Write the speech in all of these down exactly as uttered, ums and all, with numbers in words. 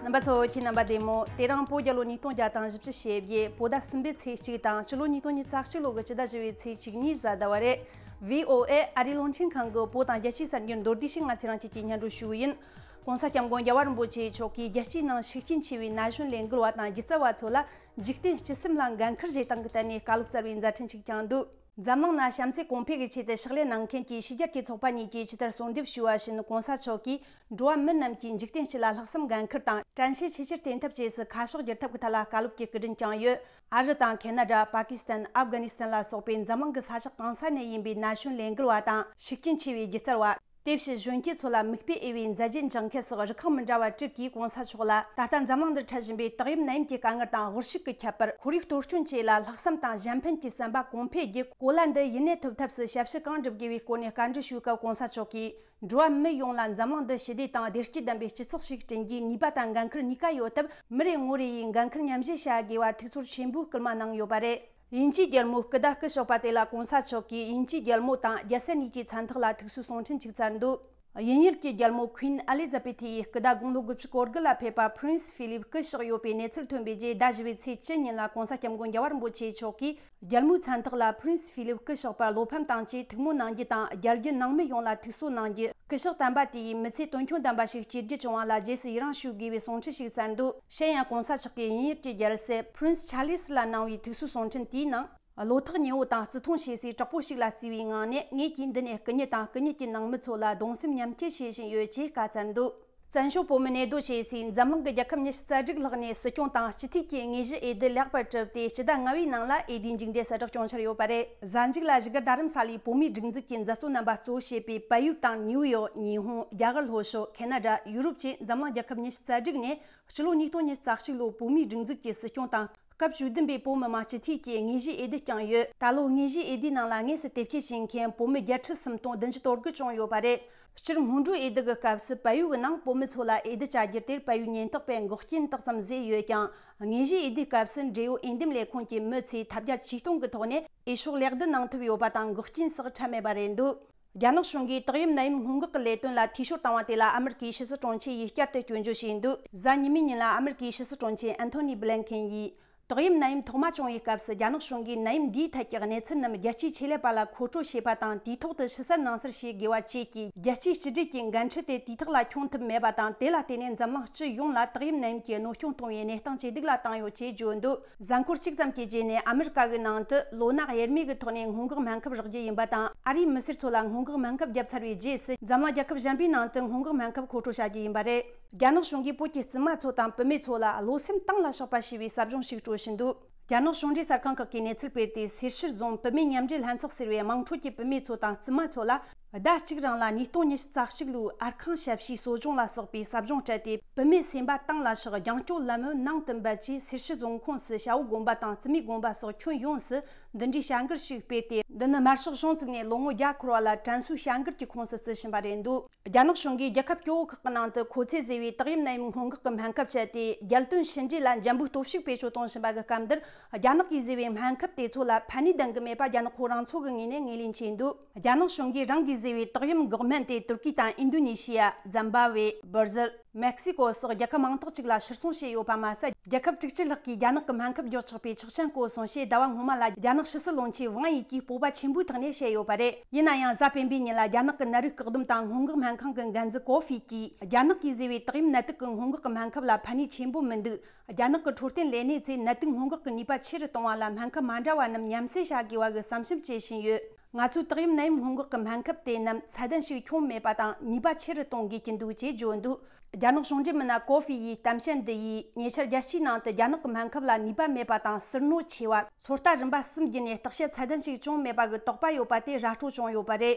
རྣམ་པ་ཚོ། ཁྱེད་རྣམ་པ་བདེ་མོ། དེ་རིང་བོད་རྒྱལ་ལོ་ཉིས་སྟོང་བརྒྱ་དང་བཞི་བཅུ་ཞེ་བརྒྱད། བོད་ཟླ་གསུམ་པའི་ཚེས་གཅིག་དང་། སྤྱི་ལོ་ཉིས་སྟོང་ཉི་ཤུ་རྩ་གཅིག་ལོ་གི་སྤྱི་ཟླ་བཞི་བའི་ཚེས་གཅིག་གཉིས་གཟའ་ཟླ་བ་རེད། བྷི་ཨོ་ཨེ་ཨ་རིའི་རླུང་འཕྲིན་ཁང་གི་བོད་དང་རྒྱལ་སྤྱིའི་གསར་འགྱུར་མདོར་བསྡུས་ཤིག་ང་ཚོ་རང་ཉིད་ཀྱིས་སྙན་སྒྲོན་ཞུ་གི་ཡིན། ྋགོང་ས་ྋསྐྱབས་མགོན་རྒྱལ་བ་རིན་པོ་ཆེ་མཆོག་གིས་རྒྱལ་སྤྱིའི་ནང་ཤུགས་རྐྱེན་ཆེ་བའི་ན་གཞོན་ལས་འགུལ་བ་དང་སྒྱུ་རྩལ་བ་ཚོ་ལ་འཇིག་རྟེན་སྤྱི་སེམས་ལ་འགན་འཁུར་བཞེས་སྟངས་ཀྱི་ཐད་ནས་བཀའ་སློབ་སྩལ་བའི་མཛད་འཕྲིན་ཞིག་བསྐྱངས་འདུག་འཛམ་གླིང་ན་བྱམས་བརྩེ་གོང་འཕེལ་གྱི་ཆེད་དུ་ཕྱག་ལས་གནང་མཁན་གྱི་ཕྱི་རྒྱལ་གྱི་ཚོགས་པ་གཉིས་ཀྱིས་ཇི་ལྟར་གསོལ་འདེབས་ཞུས་པ་བཞིན། ྋགོང་ས་མཆོག་གིས་འགྲོ་བ་མི་རྣམས་ཀྱིས་འཇིག་རྟེན་སྤྱི་ལ་ལྷག་བསམ་འགན་འཁུར་དང་། དྲན་ཤེས་ཆེས་ཆེར་བསྟེན་ཐབས་བཅས་སུ་ཁ་ཕྱོགས་བསྒྱུར་ཐབས་ཀྱི་ཐད་ལ་བཀའ་སློབ་ཀྱི་སྐུ་དྲིན་བསྐྱངས་ཡོད། ཨ་རི་དང་ཁེ་ན་ཌ། པ་ཀི་སི་ཐན། ཨབ་གྷ་ནི་སི་ཐན་ལ་སོགས་པའི་འཛམ་གླིང་གི་ས་ཕྱོགས་གང་ས་ནས་ཡིན་པའི་ན་གཞོན་ལས་འགུལ་བ་དང་། ཤུགས་རྐྱེན་ཆེ་བའི་སྒྱུ་རྩལ་བ། དེ་བཞིན་གཞོན་སྐྱེས་ཚོ་ལ་མིག་དཔེ་འོས་པའི་མཛད་རྗེས་འཇོག་མཁན་སོགས་རུ་ཁག་མི་འདྲ་བ་གྲུབ་ཀྱིས་ྋགོང་ས་མཆོག་ལ་ད་ལྟ་འཛམ་གླིང་འདིར་འཕྲད་བཞིན་པའི་དག་ཡུལ་ནད་ཡམས་ཀྱི་དཀའ་ངལ་དང་དབུལ་ཕྱུག་གི་ཁྱད་པར། ཁོར་ཡུག་གཏོར་སྐྱོན་བཅས་ལ་ལྷག་བསམ་དང་གཞན་ཕན་གྱི་བསམ་པ་གོང་འཕེལ་རྒྱུ། གོ་ལ་འདི་ཡུན་གནས་ཐུབ་ཐབས་སུ་ཞབས་ཞུ་གང་བསྒྲུབ་དགོས་པའི་སྐོར་ནས་བཀའ་འདྲི་ཞུས་སྐབས། ྋགོང་ས་མཆོག་གིས་འགྲོ་བ་མི་ཡོངས་ལ་འཛམ་གླིང་འདི་ཞི་བདེ་དང་བདེ་སྐྱིད་ལྡན་པའི་སྤྱི་ཚོགས་ཤིག་བསྐྲུན་རྒྱུའི་ནུས་པ་དང་འགན་འཁུར་གཉིས་ཀ་ཡོད་སྟབས། མི་རེ་ངོ་རེ་ཡིས་འགན་འཁུར་མཉམ་བཞེས་བྱ་དགོས་པ་ཐུགས་ཚོར་ཆེན་པོས་སྐུལ་མ་གནང་ཡོད་པ་རེད། དབྱིན་ཇིའི་རྒྱལ་མོ་སྐུ་ཟླ་སྐུ་གཤེགས་པ་དེ་ལ་ྋགོང་ས་མཆོག་གིས་དབྱིན་ཇིའི་རྒྱལ་མོ་དང་རྒྱལ་ས་གཉིས་ཀྱི་མཚན་རྟགས་ལ་ཐུགས་གསོའི་གསུང་འཕྲིན་ཅིག་སྩལ་འདུག་དབྱིན་ཡུལ་གྱི་རྒྱལ་མོ་Queen Elizabeth ཡི་སྐུ་ཟླ་དགུང་ལོ་དགུ་བཅུ་གོ་དགུ་ལ་ཕེབས་པ་Prince Philip སྐུ་གཤེགས་ཡོད་པའི་གནས་ཚུལ་ཐོན་པའི་རྗེས། ཟླ་བཞི་བའི་ཚེས་བཅུ་ཉིན་ལ་ྋགོང་ས་ྋསྐྱབས་མགོན་རྒྱལ་བ་རིན་པོ་ཆེ་མཆོག་གིས་རྒྱལ་མོའི་མཚན་རྟགས་ལ་Prince Philip སྐུ་གཤེགས་པར་བློ་ཕམ་དང་བཅས་ཐུགས་སྨོན་གནང་རྒྱུ་དང་། རྒྱལ་བརྒྱུད་ནང་མི་ཡོངས་ལ་ཐུགས་གསོ་གནང་རྒྱུ། སྐུ་གཤེགས་དམ་པ་དེ་ཡི་མི་ཚེ་དོན་སྙིང་ལྡན་པ་ཞིག་སྐྱེལ་རྒྱུ་བྱུང་བ་ལ་རྗེས་སུ་ཡི་རང་ཞུ་དགོས་པའི་གསུང་འཕྲིན་ཞིག་སྩལ་འདུག་གཞན་ཡང་ྋགོང་ས་མཆོག་གིས་དབྱིན་ཡུལ་གྱི་རྒྱལ་སྲས་Prince Charles ལ་གནང་བའི་ཐུགས་གསོའི་གསུང་འཕྲིན་དེའི་ནང་། བློ་ཐག་ཉེ་བོ་དང་བརྩི་མཐོང་བྱེད་སའི་གྲོགས་པོ་ཞིག་ལ་བརྩིས་པའི་ངང་ནས། ངེད་ཀྱིས་འདི་ནས་སྐུ་ཉིད་དང་སྐུ་ཉིད་ཀྱི་ནང་མི་ཚོ་ལ་གདུང་སེམས་མཉམ་སྐྱེད་བྱེད་བཞིན་ཡོད་ཅེས་བཀའ་སྩལ་འདུག་བཙན་བྱོལ་བོད་མི་གནས་སྡོད་བྱེད་སའི་འཛམ་གླིང་གི་རྒྱལ་ཁབ་ཉི་ཤུ་རྩ་དྲུག་ལྷག་ནས་སྲིད་སྐྱོང་དང་སྤྱི་འཐུས་ཀྱི་དངོས་གཞི་འོས་བསྡུ་ལེགས་པར་གྲུབ་སྟེ། སྤྱི་ཟླ་ལྔ་བའི་ནང་ལ་འོས་བསྡུའི་མཇུག་འབྲས་གསལ་བསྒྲགས་སྐྱོང་འཆར་ཡོད་པ་རེད། གཟའ་མཇུག་ལ་བཞུགས་སྒར་རྡ་རམ་ས་ལའི་བོད་མིའི་སྒྲིག་འཛུགས་ཀྱི་མཛད་གཙོ་རྣམ་པ་གཙོ་བྱས་པའི་བལ་ཡུལ་དང་ནིའུ་ཡོག་ཉི་ཧོང་། རྒྱ་གར་ལྷོ་ཕྱོགས། ཁེ་ན་ཌ། ཡུ་རོབ་བཅས་འཛམ་གླིང་རྒྱལ་ཁབ་ཉི་ཤུ་རྩ་དྲུག་ནས། སྤྱི་ལོ་ཉིས་སྟོང་ཉི་ཤུ་རྩ་གཅིག་ལོའི་བོད་མིའི་སྒྲིག་འཛུགས་ཀྱི་སྲིད་སྐྱོང་དང་། སྐབས་བཅུ་བདུན་པའི་བོད་མི་མང་སྤྱི་འཐུས་ཀྱི་དངོས་གཞིའི་འོས་བསྡུ་བསྐྱངས་ཡོད། ད་ལོ་དངོས་གཞིའི་འོས་བསྡུའི་ནང་ལ་དངོས་སུ་དེབ་སྐྱེལ་བྱེད་མཁན་བོད་མི་བརྒྱད་ཁྲི་སུམ་སྟོང་བདུན་ཅུ་དོན་དགུ་བྱུང་ཡོད་པ་རེད། སྤྱིར་སྔོན་འགྲོའི་འོས་བསྡུ་གི་སྐབས་སུ་བལ་ཡུལ་གྱི་ནང་བོད་མི་ཚོ་ལ་འོས་བསྡུ་བྱ་རྒྱུ་དེར་བལ་ཡུལ་ཉེན་རྟོག་པས་འགོག་རྐྱེན་དག་ཙམ་བཟོས་ཡོད་ཀྱང་། དངོས་གཞིའི་འོས་བསྡུའི་སྐབས་སུ་འབྲེལ་ཡོད་འོས་འདེམས་ལས་ཁུངས་ཀྱི་མི་ཚོས་ཐབས་བརྒྱ་ཇུས་སྟོང་གི་ཐོག་ནས་འོས་ཤོག་ལེགས་བསྡུ་གནང་ཐུབ་ཡོད་པ་དང་། འགོག་རྐྱེན་སོགས་འཕྲད་མེད་པ་རེད་འདུག་རྒྱ་ནག་གཞུང་གིས་ཏོག་དབྱིབས་ནད་ཡམས་སྔོན་འགོག་གི་ལས་དོན་ལ་འཐུས་ཤོར་བཏང་བ་དེ་ལ་ཨ་མེ་རི་ཀའི་ཕྱི་སྲིད་དྲུང་ཆེ་ཡིས་བསྐྱར་དུ་སྐྱོན་བརྗོད་བྱས་འདུག་གཟའ་ཉི་མའི་ཉིན་ལ་ཨ་མེ་རི་ཀའི་ཕྱི་སྲིད་དྲུང་ཆེ་ཨན་ཐོ་ནི་བྷི་ལན་ཁེན་ཡིས། ཏོག་དབྱིབས་ནད་ཡམས་ཐོག་མ་བྱུང་བའི་སྐབས་སུ་རྒྱ་ནག་གཞུང་གིས་ནད་ཡམས་འདིའི་ཐད་ཀྱི་གནས་ཚུལ་རྣམས་རྒྱལ་སྤྱིའི་ཆེད་ལས་པ་ལ་མཁོ་སྤྲོད་བྱས་པ་དང་། དུས་ཐོག་ཏུ་ཕྱི་གསལ་ནང་གསལ་བྱེད་དགོས་པ་བཅས་ཀྱི་རྒྱལ་སྤྱིའི་གཅིག་སྒྲིལ་གྱི་འགན་འཁྲི་དེ་དུས་ཐོག་ལ་འཁྱོངས་ཐུབ་མེད་པ་དང་། དེ་ལ་བརྟེན་ནས་འཛམ་གླིང་སྤྱི་ཡོངས་ལ་ཏོག་དབྱིབས་ནད་ཡམས་ཀྱི་གནོད་སྐྱོན་གཏོང་བའི་གནས་སྟངས་ཇེ་སྡུག་ལ་བཏང་ཡོད་ཅེས་བརྗོད་འདུག་གཟའ་འཁོར་གཅིག་ཙམ་གྱི་རྗེས་ནས་ཨ་མེ་རི་ཀ་གི་ནང་དུ་ལོ་ན་དབྱེར་མེད་ཀྱི་ཐོག་ནས་སྔོན་འགོག་སྨན་ཁབ་རག་རྒྱུ་ཡིན་པ་དང་། ཨ་རིའི་མི་སེར་ཚོ་ལ་སྔོན་འགོག་སྨན་ཁབ་བརྒྱབ་ཚར་བའི་རྗེས་སུ། འཛམ་གླིང་རྒྱལ་ཁབ་གཞན་པའི་ནང་དུ་སྔོན་འགོག་སྨན་ཁབ་མཁོ་སྤྲོད་བྱ་རྒྱུ་ཡིན་པ་རེད། རྒྱ་ནག་གཞུང་གིས་བོད་ཀྱི་བཙུན་མ་ཚོ་དང་བུད་མེད་ཚོ་ལ་བློ་སེམས་གཏིང་ལ་ཞོག་པ་ཞེས་པའི་ཟབ་སྦྱོང་ཞིག་སྤྲོད་བཞིན་འདུག་རྒྱ་ནག་གཞུང་འབྲེལ་གསར་ཁང་ཁག་གིས་གནས་ཚུལ་སྤེལ་ཏེ། སེར་ཤུལ་རྫོང་བུད་མེད་མཉམ་འབྲེལ་ལྷན་ཚོགས་ཟེར་བས། དམངས་ཁྲོད་ཀྱི་བུད་མེད་ཚོ་དང་བཙུན་མ་ཚོ་ལ་ཟླ་གཅིག་རིང་ལ་ཉིས་སྟོང་ཉི་ཤུ་རྩ་གཅིག་ལོའི་ཨར་ཁང་ཞབས་ཕྱིའི་གསོ་སྦྱོང་ལ་སོགས་པའི་ཟབ་སྦྱོང་སྤྲད་དེ། བུད་མེད་སེམས་པ་གཏིང་ལ་ཞོག་རྒྱང་སྐྱོད་ལམ་བུ་ནང་དུ་འབད་ཆེད། སེར་ཤུལ་རྫོང་ཁོངས་སུ་ཞའོ་དགོན་པ་དང་བཙུན་མའི་དགོན་པ་སོགས་ཁྱོན་ཡོངས་སུ་འདི་འདྲའི་བྱ་འགུལ་ཞིག་སྤེལ་ཏེ། འདི་ནི་དམར་ཤོག་གཞུང་བཙུགས་ནས་ལོ་ངོ་བརྒྱ་འཁོར་བ་ལ་དྲན་གསོའི་བྱ་འགུལ་གྱི་ཁོངས་སུ་བརྩི་བཞིན་པ་རེད་འདུག་རྒྱ་ནག་གཞུང་གིས་རྒྱལ་ཁབ་སྐྱོ་བོ་ཁག་གི་ནང་དུ་མཁོ་ཚད་བཟོས་པའི་ཏོག་དབྱིབས་ནད་ཡམས་སྔོན་འགོག་གི་སྨན་ཁབ་སྤྱད་དེ། རྒྱལ་དོན་ཕྱི་འབྲེལ་ལ་འཇབ་འབུལ་སྟོབས་ཤུགས་བེད་སྤྱོད་གཏོང་བཞིན་པ་གི་སྐབས་འདིར། རྒྱ་ནག་གིས་བཟོས་པའི་སྨན་ཁབ་དེ་ཚོ་ལ་ཕན་ནུས་ལྡན་གི་མེད་པ་རྒྱ་ནག་ཁོ་རང་ཚོ་གི་ངོས་ནས་ངོས་ལེན་བྱས་འདུག་རྒྱ་ནག་གཞུང་གིས་རང་གིས་བཟོས་པའི་ཏོག་དབྱིབས་འགོག་སྨན་དེ་ཏུར་ཀི་དང་ཨིན་རྡུ་ནི་ཤི་ཡ། ཛིམ་བྷ་ཝེ། སྦར་ཟིལ། མེག་སི་ཀོ་སོགས་རྒྱལ་ཁབ་མང་དག་ཅིག་ལ་ཕྱིར་ཚོང་བྱས་ཡོད་པ་མ་ཟད། རྒྱལ་ཁབ་དྲུག་ཅུ་ལྷག་གིས་རྒྱ་ནག་གི་སྨན་ཁབ་འཇོག་ཆོག་པའི་ཆོག་མཆན་བཀོད་སོང་ཞེས། ཟླ་བ་སྔོན་མ་ལ་རྒྱ་ནག་ཕྱི་སྲིད་བློན་ཆེན་ཝང་ཡི་གིས་སྤོབས་པ་ཆེན་པོའི་ཐོག་ནས་བཤད་ཡོད་པ་རེད། ཡིན་ན་ཡང་། གཟའ་སྤེན་པའི་ཉིན་ལ་རྒྱ་ནག་གི་ནད་རིགས་བཀག་སྡོམ་དང་སྔོན་འགོག་སྨན་ཁང་གི་འགན་འཛིན་ཀོ་ཧྥི་གིས། རྒྱ་ནག་གིས་བཟོས་པའི་ཏོག་དབྱིབས་ནད་དུག་གི་སྔོན་འགོག་གི་སྨན་ཁབ་ལ་ཕན་ནུས་ཆེན་པོ་མི་འདུག་རྒྱ་ནག་གི་འཕྲོད་བསྟེན་ལས་སྣེ་ཚོས་ནད་དུག་སྔོན་འགོག་གི་ནུས་པ་ཆེ་རུ་གཏོང་བ་ལ་སྨན་ཁབ་མ་འདྲ་བ་རྣམས་མཉམ་བསྲེས་བྱ་དགོས་པ་གི་བསམ་ཞིབ་བྱེད་བཞིན་ཡོད། ང་ཚོས་ཏོག་དབྱིབས་ནད་ཡམས་སྔོན་འགོག་གི་སྨན་ཁབ་དེ་རྣམས་ཚད་ལྡན་ཞིག་བྱུང་མེད་པ་དང་། ནུས་པ་ཆེ་རུ་གཏོང་དགོས་ཀྱི་འདུག་ཅེས་བརྗོད་འདུག་རྒྱ་ནག་གཞུང་འབྲེལ་མི་སྣ་ཀོ་ཧྥི་ཡིས་གཏམ་བཤད་འདི་ཡིས། ཉེ་ཆར་རྒྱལ་སྤྱིའི་ནང་དུ་རྒྱ་ནག་གི་སྨན་ཁབ་ལ་ནུས་པ་མེད་པ་དང་། ཟུར་གནོད་ཆེ་བ། ཚོད་ལྟ་རིམ་པ་གསུམ་བརྒྱུད་ནས་བརྟག་དཔྱད་ཚད་ལྡན་ཞིག་བྱུང་མེད་པ་གི་དོགས་པ་ཡོད་པ་དེ་ར་སྤྲོད་བྱུང་ཡོད་པ་རེད།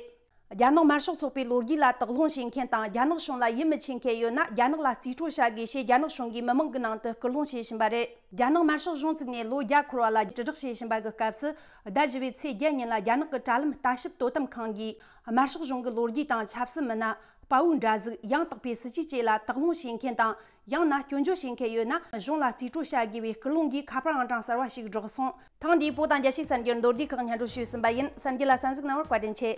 རྒྱ་ནག་དམར་ཤོག་ཚོགས་པའི་ལོ་རྒྱུས་ལ་དོགས་སློང་བྱེད་མཁན་དང་། རྒྱ་ནག་གཞུང་ལ་ཡིད་མི་ཆེས་མཁན་ཡོད་ན། རྒྱ་ནག་ལ་རྩིས་སྤྲོད་བྱ་དགོས་ཞེས་རྒྱ་ནག་གཞུང་གིས་མི་མང་གི་ནང་དུ་སྐུལ་སློང་བྱེད་བཞིན་པ་རེད། རྒྱ་ནག་དམར་ཤོག་གཞུང་བཙུགས་ནས་ལོ་བརྒྱ་འཁོར་བ་ལ་དྲིལ་བསྒྲགས་བྱེད་བཞིན་པ་གི་སྐབས་སུ། ཟླ་བཞི་པའི་ཚེས་བརྒྱད་ཉིན་ལ་རྒྱ་ནག་གི་དྲ་ལམ་ལྟ་ཞིབ་དོ་དམ་ཁང་གིས། དམར་ཤོག་གཞུང་གི་ལོ་རྒྱུས་དང་། ཆབ་སྲིད་མི་སྣ། དཔའ་བོའི་འདྲ་གཟུགས། ཡང་དག་པའི་སྲིད་ཇུས་བཅས་ལ་དོགས་སློང་བྱེད་མཁན་དང་། ཡང་ན་སྐྱོན་བརྗོད་བྱེད་མཁན་ཡོད་ན། གཞུང་ལ་རྩིས་སྤྲོད་བྱ་དགོས་པའི་སྐུལ་སློང་གིས་ཁ་པར་ཨང་གྲངས་གསར་བ་ཞིག་སྒྲོག་སོང་། ཐེངས་འདིའི་བོད་དང་རྒྱལ་སྤྱིའི་གསར་འགྱུར་མདོར་བསྡུས་ཁག་སྙན་སྒྲོན་ཞུས་ཟིན་པ་ཡིན། གསར་འགྱུར་ལ་གསན་གཟིགས་གནང་བར་བཀའ་དྲིན་ཆེ།